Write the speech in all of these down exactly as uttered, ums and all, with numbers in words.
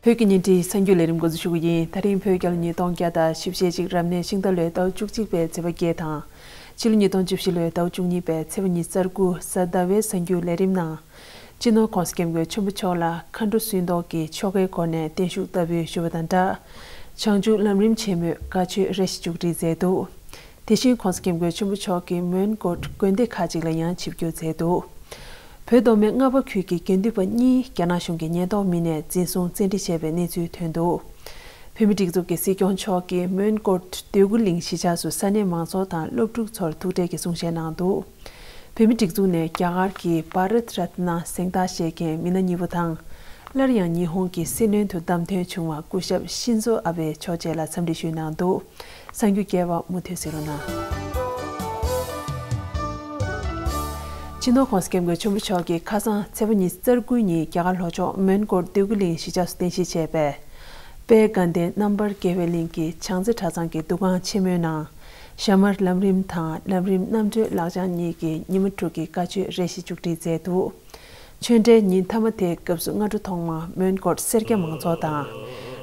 བོད་ཀྱི་ཉིན་བྲིས་གསར་འགྱུར་ལས་རིམ་འགོ་འཛུགས་ཞུ་གི་ཡིན། ད་རིང་བོད་རྒྱལ་ལོ་ཉིས་སྟོང་བརྒྱ་དང་བཞི་བཅུ་ཞེ་གཅིག་རབ་གནས་ཤིང་རྟ་ལོའི་ཟླ་བ་བཅུ་གཅིག་པའི་ཚེས་པ་བརྒྱད་དང་། ཕྱི་ལོ་ཉིས་སྟོང་བཅུ་བཞི་ལོའི་ཟླ་བ་བཅུ་གཉིས་པའི་ཚེས་པ་ཉི་ཤུ་རྩ་དགུ་གཟའ་ཟླ་བའི་གསར་འགྱུར་ལས་རིམ་ནང་། སྤྱི་ནོར་༸གོང་ས་༸སྐྱབས་མགོན་ཆེན་པོ་མཆོག་ལ་མཁའ་འགྲོ་སུན་ཏོག་གི་ཆོ་གའི་སྒོ་ནས་བརྟན་བཞུགས་བསྟར་འབུལ་ཞུས་པ་དང་སྦྲགས། བྱང་ཆུབ་ལམ་རིམ་ཆེན་མོའི་བཀའ་ཆོས་རེ་ཞིག་མཇུག་སྒྲིལ་མཛད་འདུག་དེ་བཞིན་༸གོང་ས་༸སྐྱབས་མགོན་ཆེན་པོ་མཆོག་གིས་མོན་གྷོ་དགོན་སྡེ་ཁག་ཅིག་ལ་ཡང་ཆིབས་བསྒྱུར་མཛད་འདུག་བོད་མདོ་སྨད་རྔ་པ་ཁུལ་གྱི་དགེ་འདུན་པ་གཉིས་རྒྱ་ནག་གཞུང་གི་ཉེན་རྟོག་མི་སྣས་འཛིན་བཟུང་བཙན་ཁྲིད་བྱས་པའི་གནས་ཚུལ་ཐོན་འདུག་བོད་མིའི་སྒྲིག་འཛུགས་ཀྱི་སྲིད་སྐྱོང་མཆོག་གིས་མོན་གྷོ་འདོད་རྒུ་གླིང་གཞིས་ཆགས་སུ་ས་གནས་མང་ཚོགས་དང་སློབ་ཕྲུག་ཚོར་ཐུག་འཕྲད་ཀྱི་གསུང་བཤད་གནང་འདུག་བོད་མིའི་སྒྲིག་འཛུགས་ནས་རྒྱ་གར་གྱི་བྷ་རད་རཏ་ན་གཟེངས་རྟགས་བཞེས་མཁན་མི་སྣ་གཉིས་པོ་དང་། སླར་ཡང་ཉི་ཧོང་གི་སྲིད་བློན་དུ་བདམས་ཐོན་བྱུང་བ་སྐུ་ཞབས་ཤིན་ཛོ་ཨ་བྷེ་མཆོག་བཅས་ལ་འཚམས་འདྲི་ཞུས་གནང་འདུག་གསར་འགྱུར་རྒྱས་པ་མུ་མཐུད་གཟིགས་རོགས་གནང་། སྤྱི་ནོར་༸གོང་ས་༸སྐྱབས་མགོན་ཆེན་པོ་མཆོག་གིས་ཁ་སང་ཚེས་པ་ཉི་ཤུ་རྩ་དགུ་ཉིན་རྒྱ་གར་ལྷོ་ཕྱོགས་མོན་གྷོ་འདོད་རྒུ་གླིང་གཞིས་ཆགས་སུ་རྟེན་གཞི་བྱས་པའི་དཔལ་དགའ་ལྡན་རྣམ་པར་རྒྱལ་བའི་གླིང་གི་བྱང་རྩེ་གྲྭ་ཚང་གི་འདུ་ཁང་ཆེན་མོའི་ནང་། ཞྭ་དམར་ལམ་རིམ་དང་ལམ་རིམ་རྣམ་གྲོལ་ལག་བཅངས་གཉིས་ཀྱི་ཉི་མ་དྲུག་གི་བཀའ་ཆོས་རེ་ཞིག་མཇུག་སྒྲིལ་མཛད་འདུག་ཆོས་འབྲེལ་ཉིན་མཐའ་མ་དེའི་སྐབས་སུ་སྔ་དྲོ་ཐོག་མར་མོན་གྷོ་སེར་སྐྱ་མང་ཚོགས་དང་།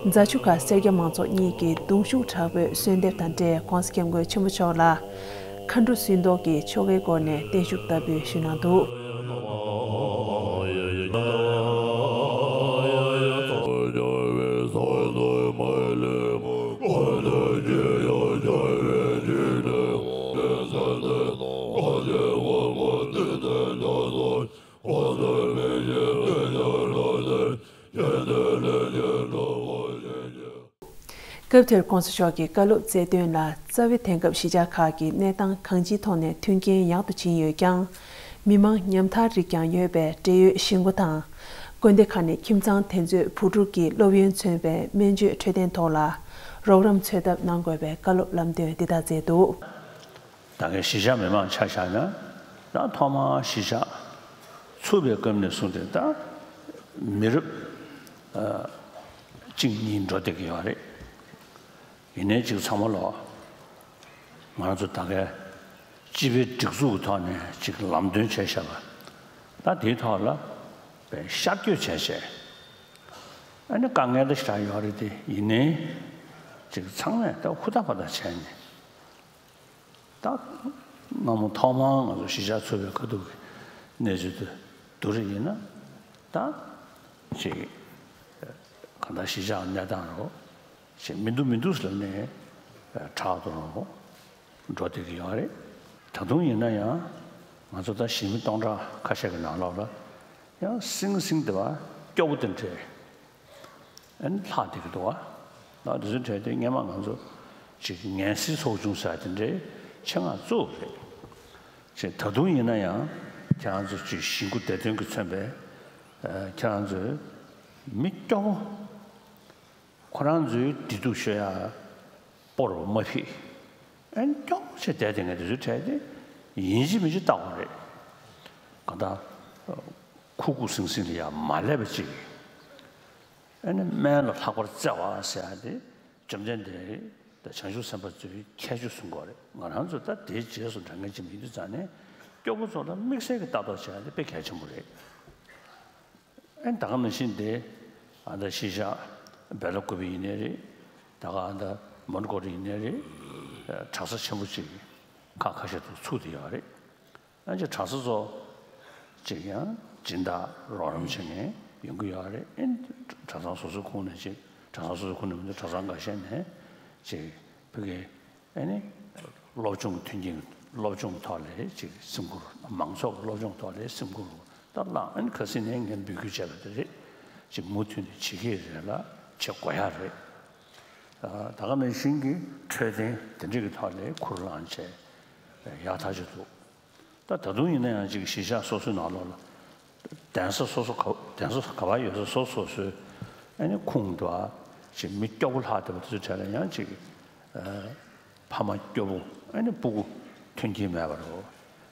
རྫ་ཆུ་ཁ་སེར་སྐྱ་མང་ཚོགས་གཉིས་ཀྱིས་གདུང་ཤུགས་དྲག་པོས་གསོལ་འདེབས་དང་འབྲེལ་༸གོང་ས་༸སྐྱབས་མགོན་ཆེན་པོ་མཆོག་ལ་མཁའ་འགྲོ་སུན་ཏོག་གི་ཆོ་གའི་སྒོ་ནས་བརྟན་བཞུགས་བསྟར་འབུལ་ཞུས་གནང་འདུག་སྐབས་དེར་༸གོང་ས་མཆོག་གིས་བཀའ་སློབ་སྩལ་དོན་ལ་རྩ་བའི་དེང་སྐབས་གཞིས་ཆགས་ཁག་གི་གནས་སྟངས་གང་ཅིའི་ཐོག་ནས་མཐུན་རྐྱེན་ཡག་ཏུ་ཕྱིན་ཡོད་ཀྱང་། མི་མང་ཉམ་ཐག་རིགས་ཀྱང་ཡོད་པས་འབྲེལ་ཡོད་གཞིས་འགོ་དང་། དགོན་སྡེ་ཁག་ནས་ཁྱིམ་ཚང་དེ་ཚོའི་བུ་ཕྲུག་གི་སློབ་ཡོན་མཚོན་པའི་སྨན་བཅོས་འཕྲོད་བསྟེན་ཐོག་ལ་རོགས་རམ་འཚོལ་ཐབས་གནང་དགོས་པའི་བཀའ་སློབ་ལམ་སྟོན་འདི་ལྟར་མཛད་འདུག་ད་གའི་གཞིས་ཆགས་མི་མང་ཆ་བཞག་ན། ད་ཐོག་མར་གཞིས་ཆགས་ཚུགས་པའི་སྐབས་ནས་བཟུང་སྟེ་ད་མི་རབས་ཨ་གཅིག་གཉིས་འགྲོ་བསྡད་ཀྱི་ཡོད་རེད། ཡིན་ནའི་ཅིག་ཚང་མ་ལོག་ང་རང་ཚོ་ད་གའི་སྤྱི་པའི་སྒྲིག་འཛུགས་ཀྱི་ཐོག་ནས་ཅིག་ལམ་སྟོན་བྱས་བཞག་པ། ད་དེའི་ཐོག་ལ་དཔེ་ཤར་བསྐྱོད་བྱས་བྱས། ཨ་ནི་དཀའ་ངལ་ད་ཞེ་དྲག་ཡོད་རེད་དེ། ཡིན་ནའི་ཅིག་ཚང་མས་ད་ཧུར་ཐག་པ་ད་བྱས་ནས། ད་སྔ་མོ་ཐོག་མར་ང་ཚོ་གཞིས་ཆགས་ཚུགས་པའི་ཁ་ཐུག་གི་གནས་ཚུལ་དེ་བསྡུར་ཡིན་ན། ད་ཅིག་གང་ལྟར་གཞིས་ཆགས་གནས་སྟངས་རོ་ཅིག་མི་འདུག་མི་འདུག་ཟེར་ནས་དྲག་ཏུ་རུ་འགྲོ་བསྡད་ཀྱི་ཡོད་རེད། ད་དུང་ཡིན་ན་ཡང་ང་ཚོ་ད་གཞིས་མི་སྟོང་ཕྲག་ཁ་ཤས་ཀྱི་ནང་ལོགས་ལ་ཡང་སིང་སིང་དེ་བ་སྐྱོ་པོ་དེ་འདྲས། ཨན་ལྷག་བསྡད་ཀྱི་འདུག་བ། ལགས་དེ་ཚོའི་གྲས་དེ་སྔས་མ་ང་ཚོ་ཅིག་ངལ་སེལ་ཚོགས་ཆུང་ཟེར་དེ་འདྲའི་ཆེད་མངགས་བཙུགས་རེད། ཅིག་ད་དུང་ཡིན་ན་ཡང་ཁྱེད་རང་ཚོ་ཅིག་གཞིས་འགོ་བདེ་དོན་གྱིས་མཚོན་པའི་ཨ་ཁྱེད་རང་ཚོའི་མི་སྐྱོ་པོ། ཁོ་རང་ཚོའི་བདེ་སྡུག་ཤོད་ཡ་སྤོར་བ་མ་ཕིག་ཨན་སྐྱོ་པོ་བྱས་བསྡད་དེ་ངས་དེ་ཚོའི་གྲས་དེ་ཡིན་གཅིག་མིན་གཅིག་བལྟ་དགོས་རེད། གང་ལྟར་ཁུག་ཁུག་སིང་སིང་ལ་ཡ་མ་སླེབས་པ་ཅིག་ཨ་ནི་སྨན་ལ་ལྷག་པར་བརྩེ་བ་ཟེར་ཡ་དེ་བཅོམ་ལྡན་འདས་དང་བྱང་ཆུབ་སེམས་དཔའ་ཚོའི་ཁྱད་ཆོས་གསུང་གི་ཡོད་རེད། ང་རང་ཚོ་ད་དེའི་རྗེས་སུ་འབྲང་མཁན་ཅིག་མི་འདུག་ཙང་ནས་སྐྱོ་པོ་ཚོ་ལ་དམིགས་བསལ་གྱི་ལྟ་རྟོག་བྱེད་ཡ་དེ་དཔེ་གལ་ཆེན་པོ་རེད། ཨ་ནི་ད་ག་ནང་བཞིན་དེ་ཨ་ད་གཞིས་ཆགས་སྦེ་ལ་ཀུ་པེ་ཡིན་ནའི་རེད། ད་ག་ཨ་ད་མོན་གྷོ་ཡིན་ནའི་རེད། གྲྭ་ས་ཆེན་པོ་ཅིག་ཁག་ཁ་ཤས་དུ་ཚུགས་བསྡད་ཡོད་རེད། ཨ་ཅེ་གྲྭ་ས་ཚོ་ཅིག་ཡང་སྦྱིན་བདག་རོགས་རམ་བྱེད་མཁན་ཡོང་གི་ཡོད་རེད། ཨེ་གྲྭ་ཚང་སོ་སོའི་ཁོངས་ནས་ཅིག་གྲྭ་ཚང་སོ་སོའི་ཁོངས་ནས་མི་འདུག་གྲྭ་ཚང་འགའ་ཤས་ནས་ཅིག་ཕ་གི་ཨེ་ནི་སློབ་སྦྱོང་མཐུན་རྐྱེན་སློབ་སྦྱོང་ཐོག་ལས་ཅིག་སེམས་ཁུར། མང་ཚོགས་ཀྱི་སློབ་སྦྱོང་ཐོག་ལས་སེམས་ཁུར་ད་བླངས། ཨེ་ནི་ཁ་སང་ནས་ངས་འབོད་སྐུལ་བྱས་པ་དེ་རེད། ཅིག་མུ་མཐུད་ནས་བྱེད་ཀྱི་རེད་ལ་བྱེད་དགོས་ཡ་རེད། ད་ག་ནང་བཞིན་གྱི་འཕྲོད་བསྟེན་དེ་འདྲ་གི་ཐོག་ལས་ཁུར་བླངས་བྱས་ཡག་ཐག་ཆོད་འདུག་ད་ད་དུང་ཡིན་ན་ཡང་ཅིག་གཞིས་ཆགས་སོ་སོའི་ནང་ལོགས་ལ་གདན་ས་སོ་སོ་ག་གདན་ས་ག་པར་ཡོད་ས་སོ་སོ་སོའི་ཨ་ནི་ཁུངས་འདུག་ཨ། ཅིག་མི་སྐྱོ་པོ་ལྷག་བསྡད་པ་དེ་ཚོའི་གྲས་ལ་ཡང་ཅིག་ཨ་ཕ་མ་སྐྱོ་པོ་ཨ་ནི་སྤུ་གུ་མཐུན་རྐྱེན་མེད་པ་རེད།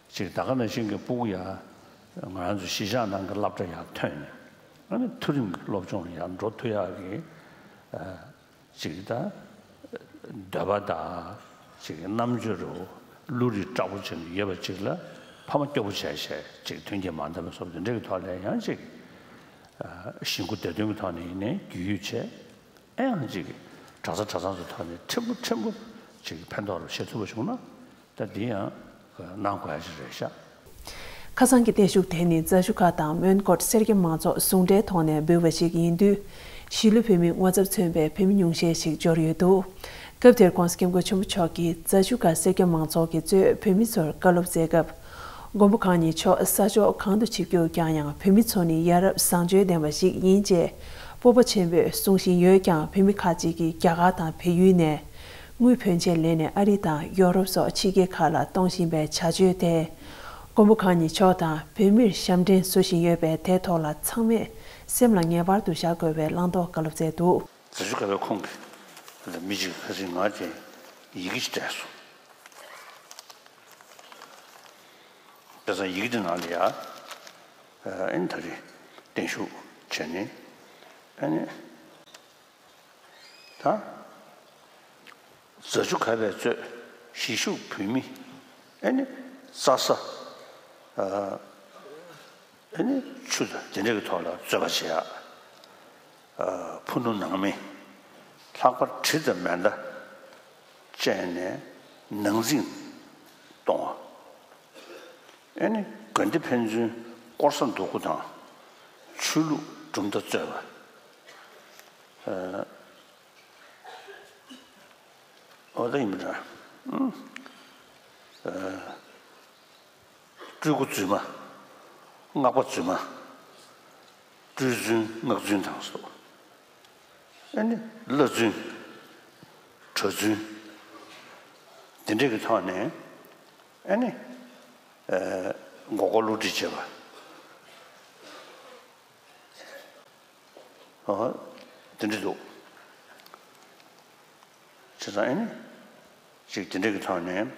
ཅིག་ད་ག་ནང་བཞིན་གྱི་སྤུ་གུ་ཡ་ང་རང་ཚོ་གཞིས་ཆགས་ནང་གི་སློབ་གྲྭ་ཡར་ཐོན་ནས་ཨ་ནི་མཐོ་རིམ་གྱི་སློབ་སྦྱོང་ལ་ཡར་འགྲོ་ཐུབ་ཡག་གི་ཨ། ཅིག་ད་འདོད་པ་དང་ཅིག་རྣམ་དཔྱོད་རུ་བློ་རིག་དྲག་པོ་ཅིག་ཡོད་པ་ཅིག་ལ་ཕ་མ་སྐྱོ་པོ་བྱས་བྱས་ཅིག་མཐུན་རྐྱེན་མ་ལྡན་པ་སོགས་དེ་འདྲ་གི་ཐོག་ལ་ཡང་ཅིག་ ཞིང་ཁུ་བདེ་དོན་གྱི་ཐོག་ནས་ཡིན་ནའི་རྒྱུས་ཡོད་བྱས། ཨེ་ཡང་ཅིག་གྲྭ་ས་གྲྭ་ཚང་ཚོའི་ཐོག་ནས་ཕྲན་བུ་ཕྲན་བུ་ཅིག་ཕན་ཐོགས་རུ་བྱེད་ཐུབ་པ་བྱུང་ན། ད་འདི་ཡང་གནང་དགོས་ཡ་ཅིག་རེད་ཤག་ཁ་སང་གི་བརྟན་བཞུགས་དེ་ནི་རྫ་ཆུ་ཁ་དང་མོན་གྷོ་སེར་སྐྱ་མང་ཚོགས་ཟུང་འབྲེལ་ཐོག་ནས་འབུལ་བ་ཞིག་ཡིན་དུས། གཞིས་ལུས་བོད་མིའི་ངོ་ཚབ་མཚོན་པའི་བོད་མི་ཉུང་ཤས་ཤིག་འབྱོར་ཡོད་འདུག་སྐབས་དེར་༸གོང་ས་༸སྐྱབས་མགོན་ཆེན་པོ་མཆོག་གིས་རྫ་ཆུ་ཁ་སེར་སྐྱ་མང་ཚོགས་ཀྱི་གཙོས་བོད་མི་ཚོར་བཀའ་སློབ་སྩལ་སྐབས། མགོན་པོ་གང་ཉིད་མཆོག་ས་ཕྱོགས་གང་དུ་ཆིབས་བསྒྱུར་བསྐྱངས་ཡང་བོད་མི་ཚོ་ནི་ཡ་རབས་བཟང་སྤྱོད་ལྡན་པ་ཞིག་ཡིན་ཅེས་སྤོབས་པ་ཆེན་པོས་གསུང་བཞིན་ཡོད་ཀྱང་། བོད་མི་ཁག་ཅིག་གིས་རྒྱ་གར་དང་བལ་ཡུལ་ནས་དངུལ་ཕོན་ཆེ་ལེན་ནས་ཨ་རི་དང་ཡོ་རོབ་སོགས་ཕྱི་རྒྱལ་ཁག་ལ་གཏོང་བཞིན་པའི་བྱ་སྤྱོད་དེ། མགོན་པོ་གང་ཉིད་མཆོག་དང་བོད་མིར་ཞབས་འདྲེན་བཟོ་བཞིན་ཡོད་པས། དེའི་ཐོག་ལ་ཚང་མས་སེམས་ལ་ངེས་པར་དུ་བཞག་དགོས་པའི་བླང་དོར་བཀའ་སློབ་སྩལ་འདུག་རྫ་ཆུ་ཁ་བའི་ཁོངས་ཀྱི་མི་གཅིག་ཁ་སང་ང་དེ་ཡི་གེ་ཞིག་སྤྲད་སོང་། བྱས་ཙང་ཡི་གེ་དེ་ནང་ལ་ཡ། ཨ་ནི་ད་རེས་བརྟན་བཞུགས་བྱས་ནས། ཨ་ནི་ད་རྫ་ཆུ་ཁ་བས་གཙོས་གཞིས་བཞུགས་བོད་མི། ཨ་ནི་རྩྭ་ས། ཨ་ནི་ཆུ་དང་དེ་འདྲ་གི་ཐོག་ལ་རྩོད་པ་བྱེད་ཡ། ཨ་ཕུ་ནུ་ནང་མི། ལྷག་པར་གྲི་དང་མེ་མདའ་སྤྱད་ནས་ནང་འཛིང་གཏོང་བ། ཨ་ནི་དགོན་སྡེ་ཕན་ཚུན་དཀོར་ཟ་འདུ་འགོད་དང་ཆོས་ལུགས་གྲུབ་མཐའ་རྩོད་པ། ཨ་འོ་ད་ཡིན་པ་འདྲ། ཨ་སྤྲུལ་སྐུ་རྫུན་མ། སྔགས་པ་རྫུན་མ། སྤྲུལ་རྫུན་སྔགས་རྫུན་དང་སོགས། ཨ་ནི་བླ་རྫུན། གྲྭ་རྫུན། དེ་འདྲས་ཀྱི་ཐོག་ནས་ཨ་ནི་ཨ་མགོ་སྐོར་བསླུ་བྲིད་བྱེད་པ། ཨོ། དེ་འདྲ་འདུག་བྱས་ཙང་ཨེ་ནི། ཅིག་དེ་འདྲ་གི་ཐོག་ནས།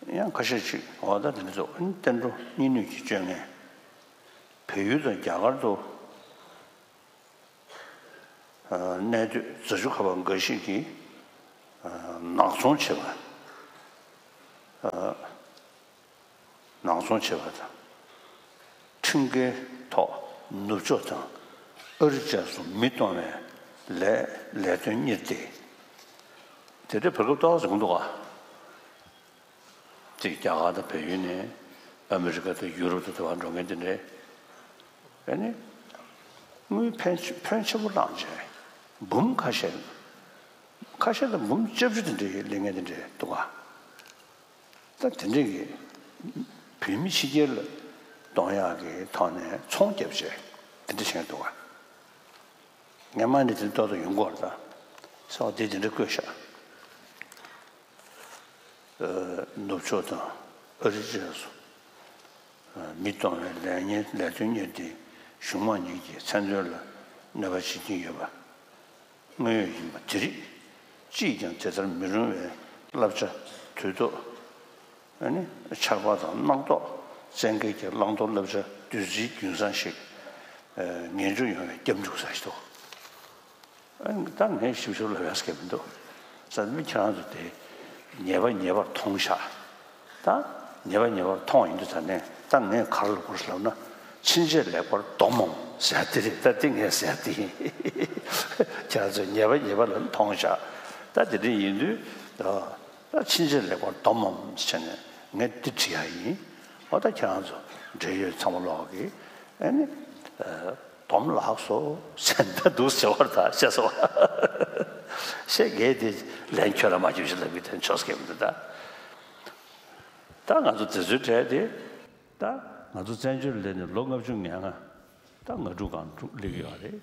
ཡང་ཁ་ཤས་ཅིག་འོ་ད་དེ་འདྲ་འདུག་ཨ་ནི་བསྟན་འགྲོ་གཉིས་སྣོད་ཀྱི་སྤྱོད་ངན། བལ་ཡུལ་དང་རྒྱ་གར་དུ་གནས་སྡོད་རྫ་ཆུ་ཁ་བ་འགའ་ཞིག་གིས་ནག་ཚོང་བྱེད་པ། ནག་ཚོང་བྱེད་པ་དང་། ཁྲིམས་འགལ་ཐོག་ནུབ་ཕྱོགས་དང་ཨ་རི་བཅས་སུ་མི་གཏོང་བའི་ལས་ལས་དོན་གཉེར་ཏེ། དེ་འདྲའི་བར་སྐབས་ཏོག་ཙམ་འདུག་ག་ཅིག་རྒྱ་གར་དང་བལ་ཡུལ་ནས་ཨ་མི་རི་ཀ་དང་ཡུ་རོབ་དང་དེ་བར་འགྲོ་མཁན་དེ་འདྲའི། ཨ་ནི། དངུལ་ཕོན་ཕོན་ཆེན་པོ་བླངས་བྱས། འབུམ་ཁ་ཤས། ཁ་ཤས་དང་འབུམ་བཅུ་བཅུ་དེ་འདྲའི་ལེན་མཁན་དེ་འདྲའི་འདུག་ག་ད་དེ་འདྲས་ཀྱི་བོད་མི་ཕྱི་རྒྱལ་ལ་གཏོང་ཡག་གི་ཐོག་ནས་ཚོང་བརྒྱབ་བྱས་དེ་འདྲ་བྱེད་མཁན་འདུག་ག་ངས་མ་ནི་དེ་ཏོག་ཏོ་ཡོང་གི་ཡོད་རེད་ད། ས་བ་དེ་དེ་འདྲ་བཀོད་ཤག་ནུབ་ཕྱོགས་དང་ཨ་རི་བཅས་སུ་མི་གཏོང་བའི་ལས་གཉེར་ལས་དོན་གཉེར་ཏེ་གཞུང་མང་གཉིས་ཀྱི་མཚན་དོན་ལ་གནོད་པ་བྱེད་ཀྱིན་ཡོད་པ། དངོས་ཡོད་ཡིན་པ་དེ་རིགས་ཅིས་ཀྱང་དེ་ལྟར་མི་རུང་བའི་བསླབ་བྱ་དུས་ཐོག་ཨ་ནི་ཆར་པ་དང་སྣང་ཐོག་བཙན་འགེལ་གྱི་བླང་དོར་བསླབ་བྱ་བདུད་རྩིའི་རྒྱུན་བཟང་ཞིག་ངེས་འབྱུང་ཡོང་བའི་སྐྱབས་འཇུག་ས་ཞིག་ཏུ། ཨ་ནི་ད་ངས་ཞིབ་ཞིབ་ལབ་ཡག་སྐད་མི་འདུག་ས་མི་ཁྱེད་རང་ཚོ་དེ་ཉེས་པ་ཉེས་པར་མཐོང་ཤག་ད་ཉེས་པ་ཉེས་པར་མཐོང་ཡིན་དུས་ད་ནས་ད་ངས་ག་རེ་ལབ་དགོས་ལབ་ན། ཕྱིན་ཆད་ལེགས་པར་སྡོམ་མོ་ཟེར་དེ་རེད། ད་དེ་ངས་ཟེར་དེ་ཡིན། ཁྱེད་རང་ཚོས་ཉེས་པ་ཉེས་པ་ལ་མཐོང་ཤག་ད་དེ་འདྲ་ཡིན་དུས་ད་ཕྱིན་ཆད་ལེགས་པར་སྡོམ་མོ་བྱས་ནས་ངས་འདི་བྲིས་ཡག་ཡིན། འོ་ད་ཁྱེད་རང་ཚོ་འབྲེལ་ཡོད་ཚང་མ་ལོག་གི་ཨ་ནི། སྡོམ་ལགས་སོ་ཟེར་ད་འདུག་ཟེར་བར་ད་ཤེས་སོ། ཤེས་གལ་ཏེ་ལན་ཁྱོད་ལ་མ་བྱུང་ཞིག་ལབ་ཀྱི་དོན་ཆོག་སྐད་མི་འདུག་ད། ད་ང་ཚོ་དེ་ཚོའི་གྲས་དེ། ད་ང་ཚོ་བཙན་བྱོལ་སླེབས་ནས་ལོ་ལྔ་བཅུ་ང་ལྔ། ད་ང་དྲུག་སྒང་དྲུག་སླེབས་ཀྱི་ཡོད་རེད།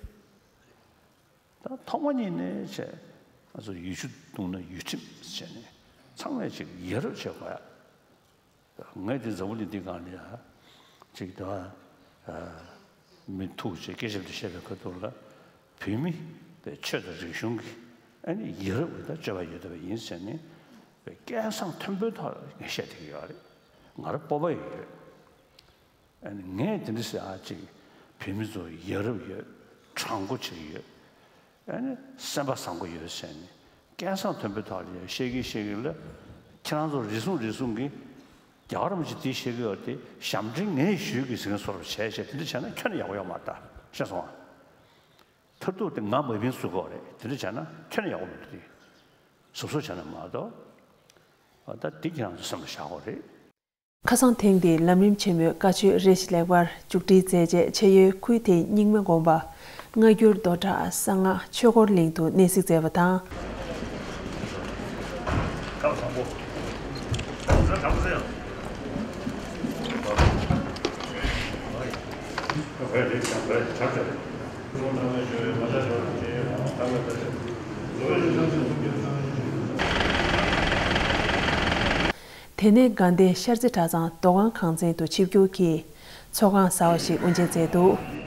ད་ཐོག་མ་ཉིད་ནས་བྱས་ང་ཚོ་ཡུལ་ཆུ་བརྡུངས་ན་ཡུལ་ཁྲིམས་བྱས་ནས་ཚང་མས་ཅིག་ཡ་རབས་བྱེད་དགོས་ཡ། ངས་འདི་འཛམ་བུ་གླིང་འདི་སྒང་ལ་ཡ། ཅིག་ད། མི་ཐུག་ཅེས་སྐད་ཆ་འདི་བཤད་པའི་ཁ་ཐུག་ལ། བོད་མི་པའི་ཆོས་དང་རིག་གཞུང་གི་ཨ་ནི་ཡ་རབས་ཀྱི་ད་སྤྱོད་པ་ཡོད་བསྡད་པ་ཡིན་ཟེར་ནས། པའི་སྐད་གསང་མཐོན་པོའི་ཐོག་ལ་ངས་བཤད་བསྡད་ཀྱི་ཡོད་རེད། ང་རང་སྤོབས་པ་ཡོད། ཨ་ནི་ངས་དེ་འདྲ་ཟེར་ཨ་ཅིག་བོད་མི་ཚོ་ཡ་རབས་ཡོད། དྲང་པོ་ཅིག་ཡོད། ཨ་ནི་སེམས་པ་བཟང་པོ་ཡོད་ཟེར་ནས་སྐད་གསང་མཐོན་པོའི་ཐོག་ལ་ཡ་བཤད་ཀྱི་བཤད་ཀྱི་ལ། ཁྱེད་རང་ཚོ་རེ་ཟུང་རེ་ཟུང་གིས་རྒྱལ་བ་རིན་པོ་ཆེ་འདི་བཤད་ཀྱི་ཡོད་དེ་ཞབས་འདྲེན་ངས་ཞུས་ཀྱི་ཟེར་མཁན་བཟོ་འདྲ་བྱས་བྱས་དེ་འདྲ་བྱས་ན་ཁྱོན་ནས་ཡག་པོ་ཡོད་མ་རེད་ད། ཤེས་སོང་ཨ། མཐར་ཐུག་དེ་ང་མ་བིན་བཟོ་དགོས་རེད། དེ་འདྲ་བྱས་ན་ཁྱོན་ནས་ཡག་པོ་མི་འདུག་དེ་གཟབ་གཟབ་བྱས་ན་མ་གཏོགས། ཨ་ད་དེ་ཁྱེད་རང་ཚོ་སེམས་ལ་བཞག་དགོས་རེད། ཁ་སང་ཐེངས་འདིའི་ལམ་རིམ་ཆེན་མོའི་བཀའ་ཆོས་རེ་ཞིག་ལེགས་པར་མཇུག་སྒྲིལ་མཛད་རྗེས། ཆེ་ཡོའི་ཁུལ་དེའི་རྙིང་མ་དགོན་པ་སྔ་འགྱུར་རྡོ་བྲག་གསང་སྔགས་ཆོས་འཁོར་གླིང་དུ་གནས་གཟིགས་མཛད་པ་དང་། དེ་ནས་དགའ་ལྡན་ཤར་རྩེ་གྲྭ་ཚང་མདོ་ཁང་ཁང་ཚན་དུ་ཆིབས་བསྒྱུར་གྱིས་ཚོགས་ཁང་གསར་བ་ཞིག་དབུ་འབྱེད་མཛད་འདུག།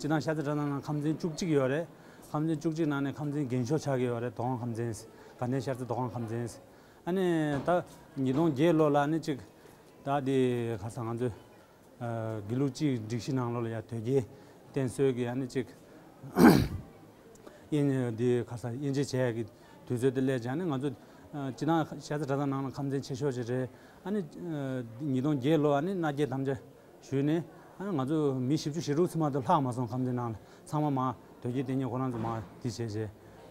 སྤྱི་བཏང་ཤར་རྩེ་གྲྭ་ཚང་ནང་ཁམས་ཚན་བཅུ་གཅིག་ཡོད་རེད། ཁམས་ཚན་བཅུ་གཅིག་ནང་ནས་ཁམས་ཚན་རྒན་ཤོས་ཆགས་ཀྱི་ཡོད་རེད། མདོ་ཁམས་ཚན། དགའ་ལྡན་ཤར་རྩེ་མདོ་ཁམས་ཁམས་ཚན། ཨ་ནི་ད་ཉིས་སྟོང་བརྒྱད་ལོ་ལ་ནི་གཅིག་ད་དེ་ཁ་སང་ང་ཚོས་ཨ་དགེ་ལུགས་སྤྱིའི་སྒྲིག་གཞི་ནང་ལོགས་ལ་ཡ་དོལ་རྒྱལ་བསྟེན་གསོལ་གྱི་ཨ་ནི་གཅིག་དབྱེན་འདི་ཁ་སང་དབྱེ་འབྱེད་བྱས་ཀྱི་དུས་ཚོད་དེ་སླེབས་ཀྱང་ནི་ང་ཚོ་ཨ་སྤྱི་བཏང་ཤར་རྩེ་གྲྭ་ཚང་ནང་ལ་ཁམས་ཚན་ཆེ་ཤོས་ཅིག་རེད། ཨ་ནི་ཨ་ཉིས་སྟོང་བརྒྱད་ལོ་ཨ་ནི་མནའ་སྐྱེལ་དམ་བཅའ་ཞུས་ནས། ཨ་ནི་ང་ཚོ་མི་བཞི་བཅུ་ཞེ་དྲུག་ཙམ་མ་གཏོགས་ལྷག་མ་སོང་། ཁམས་ཚན་ནང་ལ་ཚང་མ་མར་དོལ་རྒྱལ་བསྟེན་མཁན་ཁོ་རང་ཚོ་མར་འདི་བྱས་བྱས་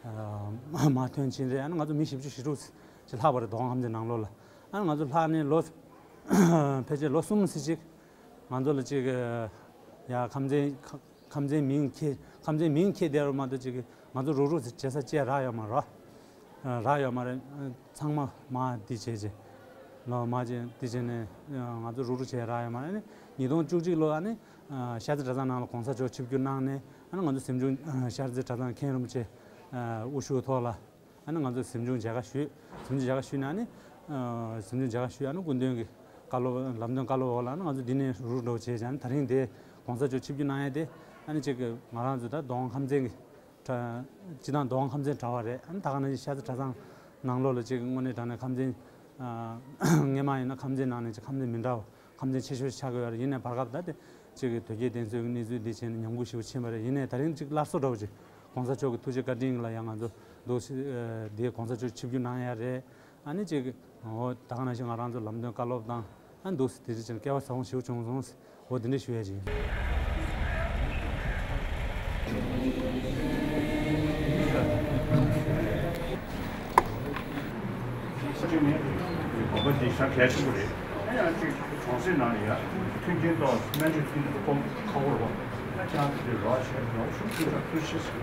ཨ་མར་ཐོན་ཕྱིན་རེད། ཨ་ནི་ང་ཚོ་མི་བཞི་བཅུ་ཞེ་དྲུག་ཅིག་ལྷག་པ་རེད། མདོ་ཁམས་ཁམས་ཚན་ནང་ལོགས་ལ། ཨ་ནི་ང་ཚོ་ལྷག་ནས་ལོ་ཕལ་ཆེར་ལོ་གསུམ་ཙམ་ཅིག་ང་ཚོ་ལ་ཅིག་ཡ་ཁམས་ཚན་ཁམས་ཚན་མིང་ཁྱེར་ཁམས་ཚན་མིང་ཁྱེར་བསྡད་པ་མ་གཏོགས་ཅིག་ང་ཚོ་རུག་རུག་བྱེད་ས་བཅས་རག་ཡོད་མ་རེད། རག་ཡོད་མ་རེད། ཚང་མ་མར་འདི་བྱས་བྱས་ལོ་མར་བྱས་འདི་བྱས་ནས་ང་ཚོ་རུག་རུག་བྱས་རག་ཡོད་མ་རེད། ཨ་ནི་ཉིས་སྟོང་བཅུ་གཅིག་ལོ་ཨ་ནི་ཤར་རྩེ་གྲྭ་ཚང་ནང་ལ་གོང་ས་མཆོག་ཆིབས་བསྒྱུར་གནང་ནས། ཨ་ནི་ང་ཚོ་གཟིམ་ཆུང་ཤར་རྩེ་གྲྭ་ཚང་མཁན་རིན་པོ་ཆེ་དབུ་བཞུགས་ཐོག་ལ། ཨ་ནི་ང་ཚོ་གཟིམ་ཆུང་མཇལ་ཁ་ཞུས། གཟིམ་ཆུང་མཇལ་ཁ་ཞུས་ནས་ཨ་ནི་གཟིམ་ཆུང་མཇལ་ཁ་ཞུས། ཨ་ནི་སྐུ་མདུན་གྱི་བཀའ་སློབ་ལམ་སྟོན་བཀའ་སློབ་འོག་ལ་ཨ་ནི་ང་ཚོ་འདི་ནས་རུག་རུག་འགྲོ་བྱས་བྱས། ཨ་ནི་ད་རིང་དེ་གོང་ས་མཆོག་ཆིབས་བསྒྱུར་གནང་ཡ་དེ་ཨ་ནི་གཅིག་གི་ང་རང་ཚོ་ད་མདོ་ཁམས་ཁམས་ཚན་གྱི་གྲྭ་སྤྱི་བཏང་མདོ་ཁམས་ཁམས་ཚན་གྲྭ་བ་རེད། ཨ་ནི་ད་ག་ནང་བཞིན་ཤར་རྩེ་གྲྭ་ཚང་ནང་ལོགས་ལ་གཅིག་གི་དངོས་གནས་དྲང་གནས་ཁམས་ཚན་སྔོན་མ་ཡིན་ན་ཁམས་ཚན་ནང་ནས་གཅིག་ཁམས་ཚན་མི་འདྲ་བ་ཁམས་ཚན་ཆེ་ཤོས་ཆགས་ཀྱི་ཡོད་རེད། ཡིན་ནའི་བར་སྐབས་ད་དེ་གཅིག་གི་དོལ་རྒྱལ་བསྟེན་གསོལ་གྱི་གནས་ཚུལ་འདི་བྱས་ནས་ཉམས་རྒུད་ཞེ་པོ་ཕྱིན་པ་རེད། ཡིན་ནའི་ད་རིང་གཅིག་སླར་གསོ་འདྲ་བོ་ཅིག་གོང་ས་མཆོག་གི་ཐུགས་རྗེ་བཀའ་དྲིན་ལ་ཡང་ང་ཚོ་འདུག་སེ་ཨ་འདིའི་གོང་ས་མཆོག་ཆིབས་བསྒྱུར་གནང་ཡ་རེད། ཨ་ནི་གཅིག་གི་འོ་ད་ག་ནང་བཞིན་ང་རང་ཚོ་ལམ་སྟོན་བཀའ་སློབ་དང་ཨ་འདུག་སེ་དེ་འདྲ་བྱས་ནས་སྐལ་བ་བཟང་པོ་ཞེ་པོ་བྱུང་སོང་། འོ་དེ་འདྲ་ཞུ་ཡ་ཅིག་ཡིན། གཅིག་ནི་དགོན་པ་འདི་ཞེ་དྲག་གལ་ཆེན་པོ་རེད། ཨ་ཡང་གཅིག་གྲོང་གསེབ་ནང་ལ་ཡ་མཐུན་རྐྱེན་ཏོག་སྨན་བཅོས་མཐུན་རྐྱེན་ཏོག་ཁག་པོ་རེད་པ། ཨ་ཅང་དེ་རོགས་བྱས་རོགས་ཞུ་ཞུ་ར་ཐུགས་རྗེ་ཆེ།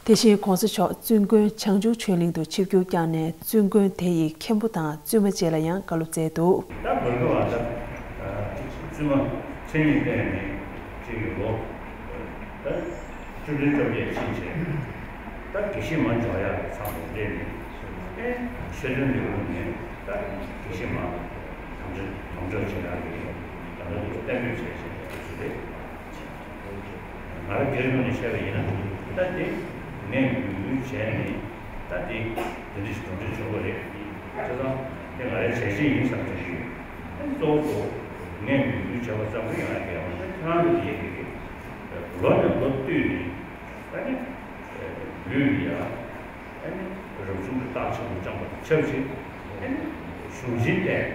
དེ་བཞིན་གོང་ས་མཆོག་བཙུན་དགོན་བྱང་ཆུབ་ཆོས་གླིང་དུ་ཆིབས་བསྒྱུར་བསྐྱངས་ནས་བཙུན་དགོན་དེ་ཡི་མཁན་པོ་དང་བཙུན་མ་བཅས་ལ་ཡང་བཀའ་སློབ་སྩལ་འདུག། ད་མི་དགོས་པ་ད་བཙུན་མ་མཚན་ཉིད་བསྟན་ནས་ཅིག་གི་ལོ་ད་བཅུ་བདུན་བཅོ་བརྒྱད་ཕྱིན་བྱས་ད་དགེ་བཤེས་མ་འཇོག་ཡག་གི་མཚམས་སུ་སླེབས་ནས་ཨེ་ཆོས་དོན་ལས་ཁུངས་ནས་ད་དགེ་བཤེས་མ་དམ་བཅའ་དམ་བཅའ་བྱེད་ཡག་གི་ད་ལྟ་དུ་གཏན་འབེབས་བྱས་བྱས་བྱས་ཞུ་རེད། ང་རང་སྒེར་ངོས་ནས་བཤད་པ་ཡིན་ན། ད་དེ་ངས་འགུལ་འགུལ་བྱས་ནས་ད་དེ་དེ་འདྲ་ཞིག་གྲུབ་འབྲས་བྱུང་བ་རེད། བྱས་ཙང་དེ་ང་རའི་བྱས་རྗེས་ཡིན་བསམ་གྱི་ཡོད། གཙོ་བོ་ངས་འགུལ་འགུལ་བྱས་པ་ཙམ་གྱིས་ང་རྒྱལ་བ་ཁྱེད་རང་ཚོ་ཡིན་གྱི་རེད། ལོ་ནས་ལོ་བསྟུད་ནས་ད་ནི་ལུས་ལ་ཡ་ཨ་ནི་རབ་བྱུང་གི་རྟགས་ཆེན་པོ་བཅངས་པ་དང་ཆབས་ཅིག་ཨ་ནི་གཞུང་ཆེན་བསྟེན།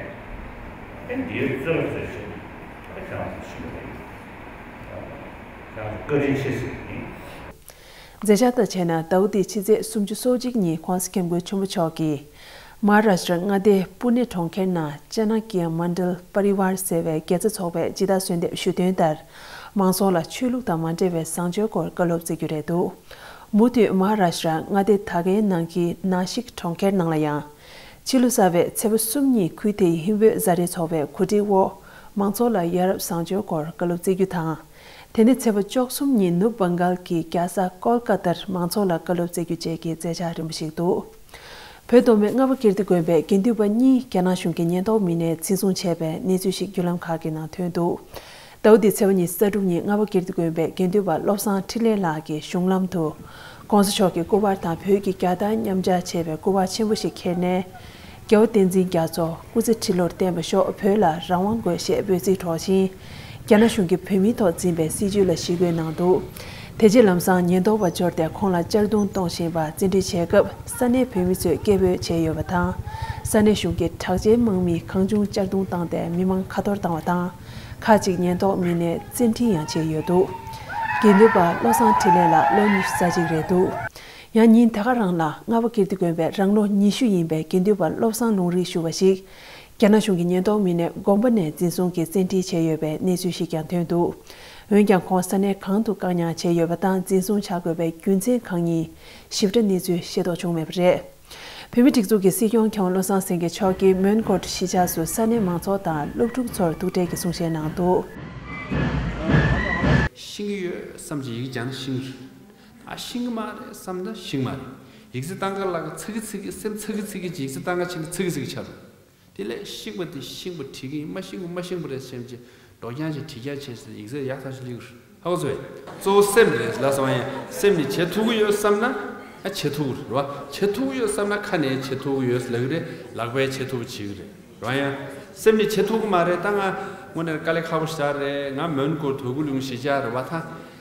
ཨ་ནི་འདིའི་རྩོད་པ་རྩོད་བྱས་ནས་ཨ་ནི་ཁྱེད་རང་ཚོ་ཕྱིན་པ་རེད། ཁྱེད་རང་ཚོ་བཀའ་དྲིན་ཆེ་ཟེར་གྱི་ཡིན། མཛད་འཆར་ལྟར་བྱས་ན་ཟླ་བ་འདིའི་ཕྱི་ཚེས་སུམ་ཅུ་སོ་གཅིག་ཉིན་༸གོང་ས་༸སྐྱབས་མགོན་ཆེན་པོ་མཆོག་གིས་མ་ཧཱ་རཱ་ཤི་ཏྲ་མངའ་སྡེ་པུ་ནེ་གྲོང་ཁྱེར་ནང་ཅ་ན་ཀི་ཡ་མན་ཌལ་པ་རི་ཝར་ཟེར་བའི་དགེ་རྩ་ཚོགས་པས་ཇི་ལྟར་གསོལ་འདེབས་ཞུས་དོན་ལྟར། མང་ཚོགས་ལ་ཆོས་ལུགས་དང་མ་འབྲེལ་བའི་བཟང་སྤྱོད་སྐོར་བཀའ་སློབ་སྩལ་རྒྱུ་རེད་འདུག། མུ་མཐུད་མ་ཧཱ་རཱ་ཤི་ཏྲ་མངའ་སྡེ་ད་གའི་ནང་གི་ནཱ་ཤིག་གྲོང་ཁྱེར་ནང་ལ་ཡང་། ཕྱི་ལོ་གསར་བའི་ཚེས་པ་གསུམ་ཉིན་ཁུལ་དེའི་ཧིན་བོད་བཟའ་འབྲེལ་ཚོགས་པའི་གོ་སྒྲིག་འོག་མང་ཚོགས་ལ་ཡ་རབས་བཟང་སྤྱོད་སྐོར་བཀའ་སློབ་སྩལ་རྒྱུ་དང་། དེ་ནས་ཚེས་པ་བཅུ་གསུམ་ཉིན་ནུབ་བྷང་གལ་གྱི་རྒྱལ་ས་ཀོལ་ཀ་ཏར་མང་ཚོགས་ལ་བཀའ་སློབ་སྩལ་རྒྱུ་བཅས་ཀྱི་མཛད་འཆར་རིམ་པ་ཞིག་འདུག། བོད་མདོ་སྨད་རྔ་པ་ཀིརྟི་དགོན་པའི་དགེ་འདུན་པ་གཉིས་རྒྱ་ནག་གཞུང་གི་ཉེན་རྟོག་མི་སྣས་འཛིན་བཟུང་བྱས་པའི་གནས་ཚུལ་ཞིག་བརྒྱུད་ལམ་ཁག་གི་ནང་ཐོན་འདུག། ཟླ་བ་འདིའི་ཚེས་པ་ཉི་ཤུ་རྩ་དྲུག་ཉིན་རྔ་པ་ཀིརྟི་དགོན་པའི་དགེ་འདུན་པ་བློ་བཟང་འཕྲིན་ལས་ལགས་ཀྱི་གཞུང་ལམ་དུ། ༸གོང་ས་མཆོག་གི་སྐུ་པར་དང་བོད་ཀྱི་རྒྱལ་དར་མཉམ་སྦྱར་བྱས་པའི་སྐུ་པར་ཆེན་པོ་ཞིག་འཁྱེར་ནས། རྒྱལ་བ་བསྟན་འཛིན་རྒྱ་མཚོ་སྐུ་ཚེ་ཁྲི་ལོར་བརྟན་པར་ཤོག། བོད་ལ་རང་དབང་དགོས་ཞེས་འབོད་ཚིག་སྒྲོག་བཞིན། རྒྱ་ནག་གཞུང་གིས་བོད་མིའི་ཐོག་འཛིན་པའི་སྲིད་བྱུས་ལ་ཞི་རྒོལ་གནང་འདུག། དེ་རྗེས་ལམ་སང་ཉེན་རྟོག་པ་འབྱོར་ཏེ་ཁོང་ལ་གཅར་རྡུང་གཏོང་བཞིན་པ་བཙན་ཁྲིད་བྱས་སྐབས་ས་གནས་བོད་མི་ཚོས་སྐད་འབོད་བྱས་ཡོད་པ་དང་། ས་གནས་གཞུང་གི་དྲག་ཆས་དམག་མིས་གང་བྱུང་གཅར་རྡུང་བཏང་སྟེ་མི་མང་ཁ་འཐོར་བཏང་བ་དང་། ཁག་ཅིག་ཉེན་རྟོག་མི་སྣས་བཙན་ཁྲིད་ཡང་བྱས་ཡོད་འདུག་དགེ་འདུན་པ་བློ་བཟང་འཕྲིན་ལས་ལགས་ལོ་ཉི་ཤུ་རྩ་གཅིག་རེད་འདུག་ཡང་ཉིན་ད་ག་རང་ལ་རྔ་བ་ཀིརྟི་དགོན་པའི་རང་ལོ་ཉི་ཤུ་ཡིན་པའི་དགེ་འདུན་པ་བློ་བཟང་ལུང་རིགས་ཞུ་བ་ཞིག་རྒྱ་ནག་གཞུང་གི་ཉེན་རྟོག་མི་སྣས་དགོན་པ་ནས་འཛིན་བཟུང་གིས་བཙན་ཁྲིད་བྱས་ཡོད་པའི་གནས་ཚུལ་ཞིག་ཀྱང་ཐོན་འདུག་འོན་ཀྱང་ཁོང་ས་གནས་གང་དུ་བཀག་ཉར་བྱས་ཡོད་པ་དང་འཛིན་བཟུང་བྱ་དགོས་པའི་རྒྱུ་མཚན་གང་ཡིན་ཞིབ་ཕྲ་གནས་ཚུལ་ཤེས་རྟོགས་བྱུང་མེད་པ་རེད། བོད་མིའི་སྒྲིག་འཛུགས་ཀྱི་སྲིད་སྐྱོང་མཁན་པོ་བློ་བཟང་སེང་གེ་མཆོག་གིས་མོན་གྷོ་གཞིས་ཆགས་སུ་ས་གནས་མང་ཚོགས་དང་སློབ་ཕྲུག་ཚོར་ཐུག་འཕྲད་ཀྱིས་གསུང་བཤད་གནང་འདུག་ཤེས་ཀྱི་ཡོད་བསམ་གྱི་ཡིག་སྦྱང་ན་ཤེས་ཀྱི་རེད། ཨ་ཤེས་ཀྱི་མ་རེད་བསམ་ན་ཤེས་ཀྱི་མ་རེད། ཡིག་ཚད་བཏང་ག་ལ་ཚ་གི་ཚ་གི་སེམས་ཚ་གི་ཚ་གི་ཡིག་ཚད་བཏང་ག་ཕྱིན་ན་ཚ་གི་ཚ་གི་ཆགས་འགྲོ། དེ་ལས་ཤེས་པ་དེ་ཤེས་པ་བྲིས་ཀྱི་ཡིན། མ་ཤེས་པ་མ་ཤེས་པ་རེད་བསམ་གྱི་འགྲོ་རྐྱང་བྱས་བྲིས་རྐྱང་བྱས་ཟེར་ཡིག་ཚད་ཡག་ཐག་ཆོད་སླེབས་ཀྱི་རེད། ཧ་གོ་སོང་ངས། གཙོ་བོ་སེམས་རེད་ལབ་སོང་ཡང་སེམས་ནས་བྱེད་ཐུབ་ཀྱི་ཡོད་བསམ་ན་ཨ་བྱེད་ཐུབ་ཀྱི་རེད་བ། བྱེད་ཐུབ་ཀྱི་ཡོད་བསམ་ན་ཁ་ནས་བྱེད་ཐུབ་ཀྱི་ཡོད་ལབ་ཀྱི་རེད། ལག་པས་བྱེད་ཐུབ་པ་བྱེད་ཀྱི་རེད། རང་ཡང་སེམས་ནས་བྱེད་ཐུབ་ཀྱི་མ་རེད། ད་ང་དངོས་གནས་དཀའ་ལས་ཁག་པོ་ཞིག་རེད། ང་མོན་གྷོ་དོ་ཀུ་ལུང་གཞིས་ཆགས་རེད་བ། ད་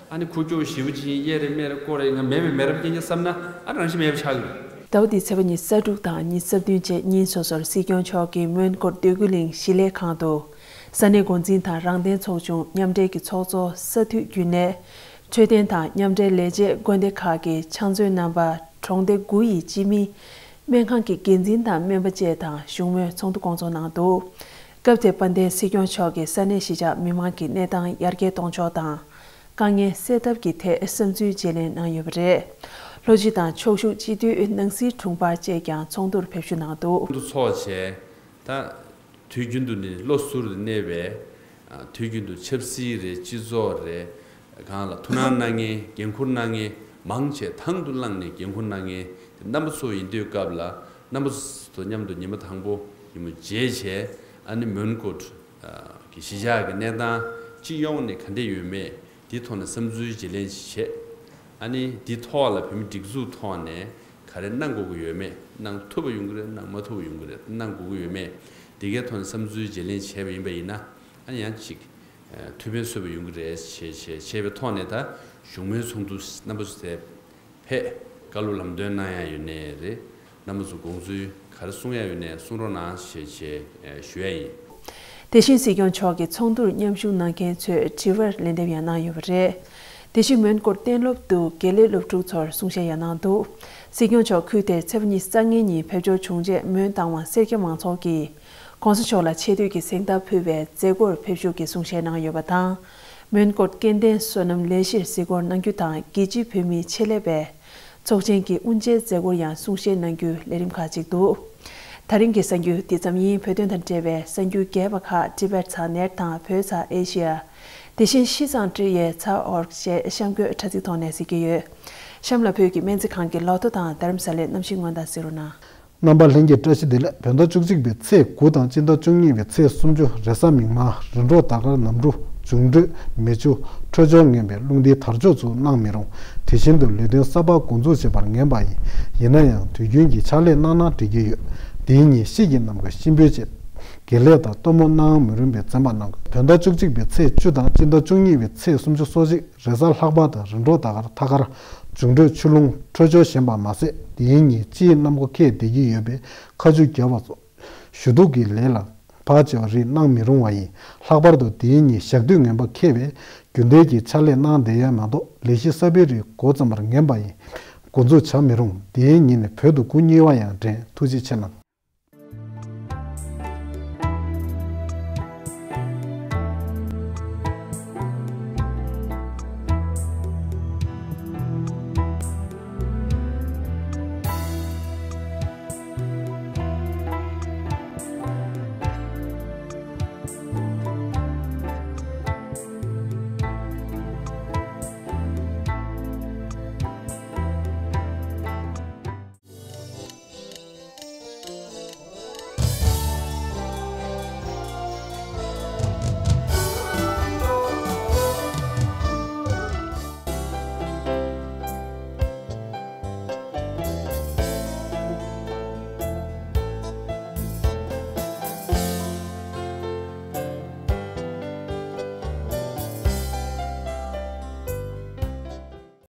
ཨ་ནི་ཁུ་ཁྱོག་ཞེ་པོ་ཅིག་ཡིན། གཡས་རེ་མེད་རེ་ཀོ་རེ་ང་མེད་པའི་མེད་རབས་སྐྱེ་ཉེ་བསམ་ན་ཨ་རང་བཞིན་མེད་པ་ཆགས་ཀྱི་རེད། ཟླ་བ་འདིའི་ཚེས་པ་ཉི་ཤུ་རྩ་དྲུག་དང་ཉི་ཤུ་རྩ་བདུན་བཅས་ཉིན་སོ་སོར་སྲིད་སྐྱོང་མཆོག་གིས་མོན་གྷོ་དོ་ཀུ་ལིང་གཞིས་ལས་ཁང་དུ་ས་གནས་འགོ་འཛིན་དང་རང་བདེན་ཚོགས་ཆུང་མཉམ་འབྲེལ་གྱི་ཚོགས་གཙོ་ས་འཐུས་རྒྱུན་ལས། འཕྲོད་བསྟེན་དང་མཉམ་འབྲེལ་ལས་བྱེད་དགོན་སྡེ་ཁག་གི་ཕྱག་མཛོད་རྣམ་པ། གྲོང་སྡེ་དགུ་ཡི་སྤྱི་མི། སྨན་ཁང་གི་འགན་འཛིན་དང་སྨན་པ་བཅས་དང་བཞུགས་མོལ་ཚོགས་འདུ་སྐོང་ཚོགས་གནང་འདུག་སྐབས་དེར་དཔལ་ལྡན་སྲིད་སྐྱོང་མཆོག་གིས་ས་གནས་གཞིས་ཆགས་མི་མང་གི་གནས་སྟངས་ཡར་རྒྱས་གཏོང་ཕྱོགས་དང་། དཀའ་ངལ་སེལ་ཐབས་ཀྱི་ཐད་བསམ་ཚུལ་བརྗེ་ལེན་གནང་ཡོད་པ་རེད། ལྷོ་སྤྱི་དང་ཕྱོགས་བཞུགས་སྤྱི་འཐུས་ནང་སྲིད་དྲུང་འཕར་བཅས་ཀྱང་ཚོགས་འདུར་ཕེབས་ཞུགས་གནང་འདུག་འདུ་ཚོགས་བྱས། ད་དུས་རྒྱུན་དུ་ནི་བློ་གཟུར་དུ་གནས་པའི། ཨ། དུས་རྒྱུན་དུ་ཆབ་སྲིད་རེད། སྤྱི་ཚོགས་རེད། གང་ལ་ཐུགས་སྣང་གནང་མཁན། འགན་འཁུར་གནང་མཁན་མང་ཆེ་དང་དུ་བླངས་ནས་འགན་འཁུར་གནང་མཁན་དེ་རྣམ་པ་ཚོ་ཡིན་དུས་སྐབས་ལ་རྣམ་པ་ཚོ་དང་མཉམ་དུ་ཉི་མ་དང་པོ་ཉིན་མོ་མཇལ་བྱས། ཨ་ནི་མོན་གྷོ་གི་གཞིས་ཆགས་ཀྱི་གནས་སྟངས་སྤྱི་ཡོངས་ནས་ག་འདྲ་ཡོད་མེད་དེའི་ཐོག་ནས་བསམ་ཚུལ་བརྗེ་ལེན་བྱས། ཨ་ནི་དེའི་ཐོག་ལ་བོད་མི་སྒྲིག་འཛུགས་ཐོག་ནས་ག་རེ་གནང་དགོས་ཀྱི་ཡོད་མེད། གནང་ཐུབ་པ་ཡོང་གི་རེད། གནང་མ་ཐུབ་པ་ཡོང་གི་རེད། གནང་དགོས་ཀྱི་ཡོད་མེད་དེ་གའི་ཐོག་ནས་བསམ་ཚུལ་བརྗེ་ལེན་བྱས་པ་ཡིན་པ་ཡིན་ན། ཨ་ནི་ཡང་ཅིག་ཐུགས་ཕན་གསོས་པ་ཡོང་གི་རེད་ཞེས་བྱས་བྱས་པའི་ཐོག་ནས་ད་བཞུགས་མོལ་ཚོགས་འདུ་རྣམ་པ་ཚོ་དེ་ཕེབས། བཀའ་སློབ་ལམ་སྟོན་གནང་ཡ་ཡོད་ནའི་རེད། རྣམ་པ་ཚོ་དགོངས་ཚུལ་ག་རེ་གསུང་ཡ་ཡོད་ནའི་གསུང་རོགས་གནང་ཞེས་བྱས་ཞུ་ཡ་ཡིན། དེ་བཞིན་སྲིད་སྐྱོང་མཆོག་གིས་ཚོགས་འདུར་མཉམ་ཞུགས་གནང་མཁན་ཚོས་དྲི་བར་ལན་འདེབས་ཡང་གནང་ཡོད་པ་རེད། དེ་བཞིན་མོན་གྷོ་གཏན་སློབ་ཏུ་དགེ་ལས་སློབ་ཕྲུག་ཚོར་གསུང་བཤད་ཡང་གནང་འདུག་སྲིད་སྐྱོང་མཆོག་ཁུལ་དེར་ཚེས་པ་ཉི་ཤུ་རྩ་ལྔ་ཉིན་ཕེབས་འབྱོར་བྱུང་རྗེས་མོན་རྟ་དབང་སེར་སྐྱ་མང་ཚོགས་ཀྱིས་༸གོང་ས་མཆོག་ལ་ཆེ་བསྟོད་ཀྱི་གཟེངས་རྟགས་ཕུལ་བའི་མཛད་སྒོར་ཕེབས་ཞུགས་ཀྱིས་གསུང་བཤད་གནང་ཡོད་པ་དང་། མོན་གྷོ་སྐྱེ་ལྡན་བསོད་ནམས་ལས་བཞིར་གཟིགས་སྐོར་གནང་རྒྱུ་དང་རྒྱལ་སྤྱིའི་བོད་མིའི་ཆེད་ལས་པའི་ཚོགས་ཆེན་གྱི་དབུ་འབྱེད་མཛད་སྒོར་ཡང་གསུང་བཤད་གནང་རྒྱུའི་ལས་རིམ་ཁག་ཅིག་འདུག་ད་རིང་གི་གསར་འགྱུར་འདི་ཙམ་ཡིན། བོད་དོན་དང་འབྲེལ་བའི་གསར་འགྱུར་རྒྱས་པ་ཁག་Tibet ཚ་ནེར་དང་བོད་ཚ་ཨེ་ཤི་ཡ། དེ་བཞིན་ཤིས་ཙང་ཀྲི་ཡའི་ཚ་ཨོར་ཞེས་གཤམ་འཁོད་དྲ་ཚིགས་ཐོག་ནས་གཟིགས་ཀྱི་ཡོད། གཤམ་ལ་བོད་ཀྱི་སྨན་རྩིས་ཁང་གི་ལོ་ཐོ་དང་རྡ་རམ་ས་ལའི་གནམ་གཤིས་སྔོན་བརྡ་གཟིགས་རོགས་གནང་། རྣམ་པ་ལྷན་རྒྱས་བཀྲ་ཤིས་བདེ་ལེགས། བོད་ཟླ་བཅུ་གཅིག་པའི་ཚེས་དགུ་དང་སྤྱི་ཟླ་བཅུ་གཉིས་པའི་ཚེས་སུམ་ཅུ་རེས་གཟའ་མིག་དམར། རིམ་གྲོ་ཟླ་སྐར་ནམ་གྲུ། འབྱུང་འཕྲོད་མེ་ཆུ། འཕྲོད་སྦྱོར་ངན་པའི་རླུང་ལྡིའི་དར་ལྕོག་ཚུགས་གནང་མི་རུང་། དེ་བཞིན་དུ་ལས་དོན་གསར་པ་འགོ་འཛུགས་བྱེད་པར་ངན་པ་ཡིན། ཡིན་ན་ཡང་དུས་རྒྱུན་གྱི་ཕྱག་ལས་གནང་ན་འགྲིག་གི་ཡོད། དེའི་ཉིན་ཤིས་ཀྱི་ནམ་མཁའ་གཤིན་པོའི་བྱེད། དགེ་ལེགས་དང་གཏུམ་མོ་གནང་མི་རུང་བའི་བཙན་པ་གནང་དགོས། བོད་ཟླ་བཅུ་གཅིག་པའི་ཚེས་བཅུ་དང་སྤྱི་ཟླ་བཅུ་གཉིས་པའི་ཚེས་སུམ་ཅུ་སོ་གཅིག་རེས་གཟའ་ལྷག་པ་དང་རིམ་གྲོ་ཟླ་སྐར་ཐ་སྐར། འབྱུང་འཕྲོད་ཆུ་རླུང་འཕྲོད་སྦྱོར་ཞན་པ་མ་ཟད། དེའི་ཉིན་སྤྱིའི་གནམ་སྒོ་ཁེལ་བསྡད་ཀྱི་ཡོད་པས་ཁ་མཆུ་རྒྱབ་པ་སོགས་ཞུ་གཏུག་གི་ལས་ལ་བག་ཆེ་བ་རིགས་གནང་མི་རུང་བ་ཡིན། ལྷག་པར་དུ་དེའི་ཉིན་ཞག་དུས་ངན་པ་ཁེལ་བས་རྒྱུན་ལྡན་གྱི་ཕྱག་ལས་གནང་བསྡད་ཡ་མ་གཏོགས་ལས་གཞི་གསར་པའི་རིགས་འགོ་བརྩམས་པར་ངན་པ་ཡིན། འགོ་འཛུགས་བྱ་མི་རུང་། དེའི་ཉིན་ནས་བོད་དུ་སྐུ་བསྙུང་བ་ཡང་འདྲེན། ཐུགས་རྗེ་ཆེ་གནང་།